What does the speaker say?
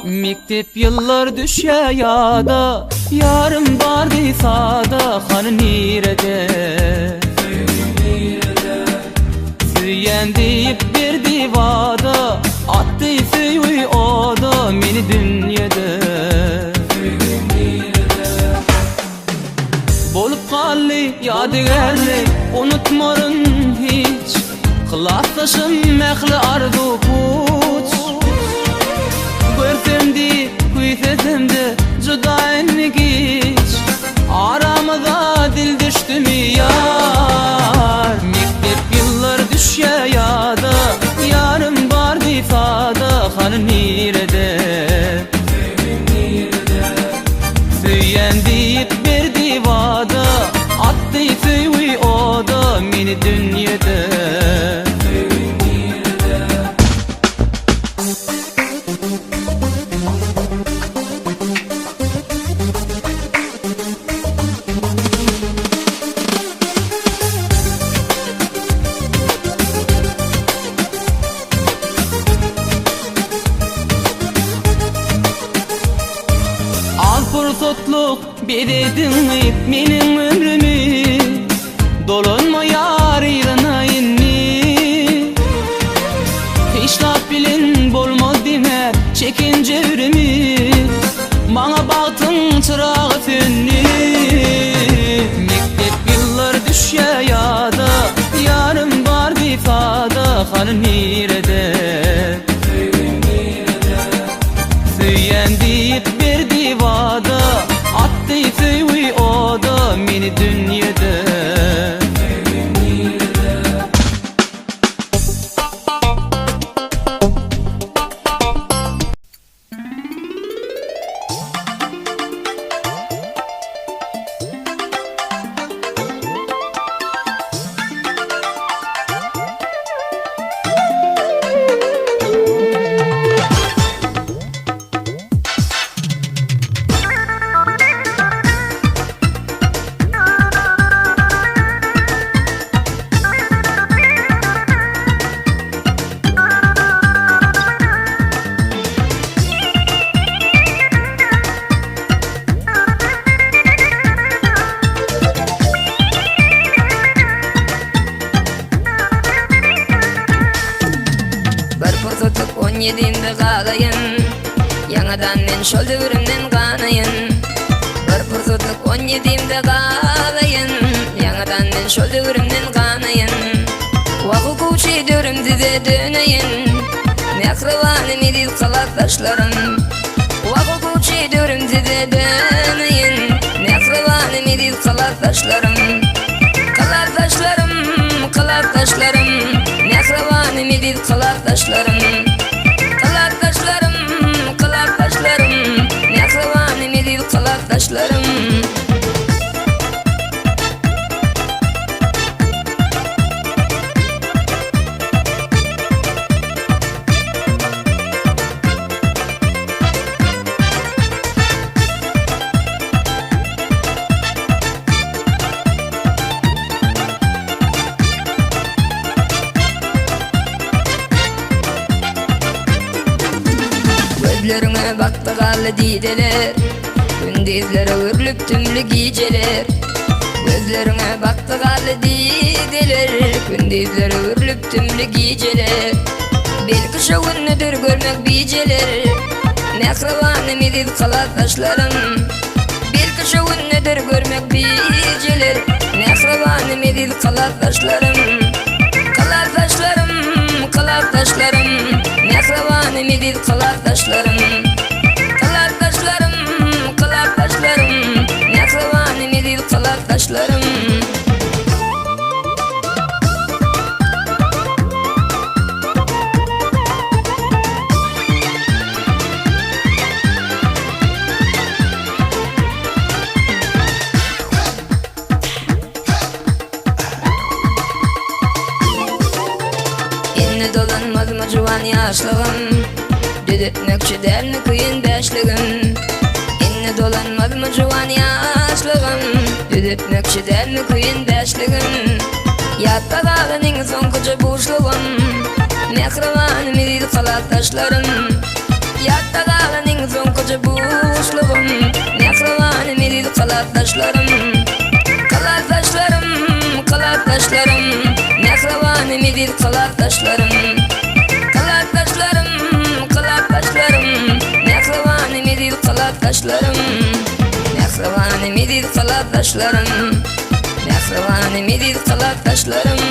Mektep ýyllar düşýä ýada Ýarym bardy sada Hany nirede Söýýän diýip berdi wada Atdy söýgi oda Meni dünýede Bolup galdy ýadygärlik Unutmaryn hiç Klasdaşym ähli arzuw puç Görsem diýip küýsesem-de Juda indi giç Aramyza dil düşdümi ýar Mekdep ýyllar düşýä ýada Ýarym bardy sada Hany nirede Söýýän diýip berdi wada Atdy söýgi oda Meni dünýede Az pursatlyk bezediň meniň ömrümi Dolanmaýar yzyna indi Hiç zat bilen bolmaz diňe çeken jebrimi Maňa bagtyň çyragy söndi Mekdep ýyllar düşýä ýada Ýarym bardy sada Hany nirede Söýýän diýip berdi wada Atdy söýgi oda Meni dünýede Bir pursatlyk on ýedimde galaýyn Ýaňadan men şol döwrümden ganaýyn Bir pursatlyk on ýedimde galaýyn Ýaňadan men şol döwrümden ganaýyn Wah okuwçy döwrüm size döneýin Mähribanym eziz klasdaşlarym Wah okuwçy döwrüm size döneýin Mähribanym eziz klasdaşlarym Klasdaşlarym, klasdaşlarym Mähribanym eziz klasdaşlarym Klasdaşlarym, klasdaşlarym Mähribanym eziz klasdaşlarym. Gözleriňe bakdy garly dideler, Gündizlere öwrülip tümli gijeler. Gözleriňe bakdy garly dideler, Gündizlere öwrülip tümli gijeler. Belki şo gündedir görmek bijeler, Mähribanym eziz klasdaşlarym. Belki şo gündedir görmek bijeler, Mähribanym eziz klasdaşlarym. Klasdaşlarym, klasdaşlarym, Mähribanym eziz klasdaşlarym. Klasdaşlarym, klasdaşlarym, Mähribanym eziz klasdaşlarym. Indi dolanmazmy? Dolanmazmy juwan ýaşlygym? Düzetmekçi dälmi köýen bäşligim? Indi dolanmazmy juwan ýaşlygym? Düzetmekçi dälmi köýen bäşligim? Ýatda galan iň soňkuja buşlugym, Mähribanym eziz kalapdaşlarym. Ýatda galan iň soňkuja buşlugym, Mähribanym eziz kalapdaşlarym. Kalapdaşlarym, kalapdaşlarym, Mähribanym eziz kalapdaşlarym. Kalapdaşlarym, kalapdaşlarym, Mähribanym eziz kalapdaşlarym. Mähribanym eziz kalapdaşlarym. Mähribanym eziz kalapdaşlarym.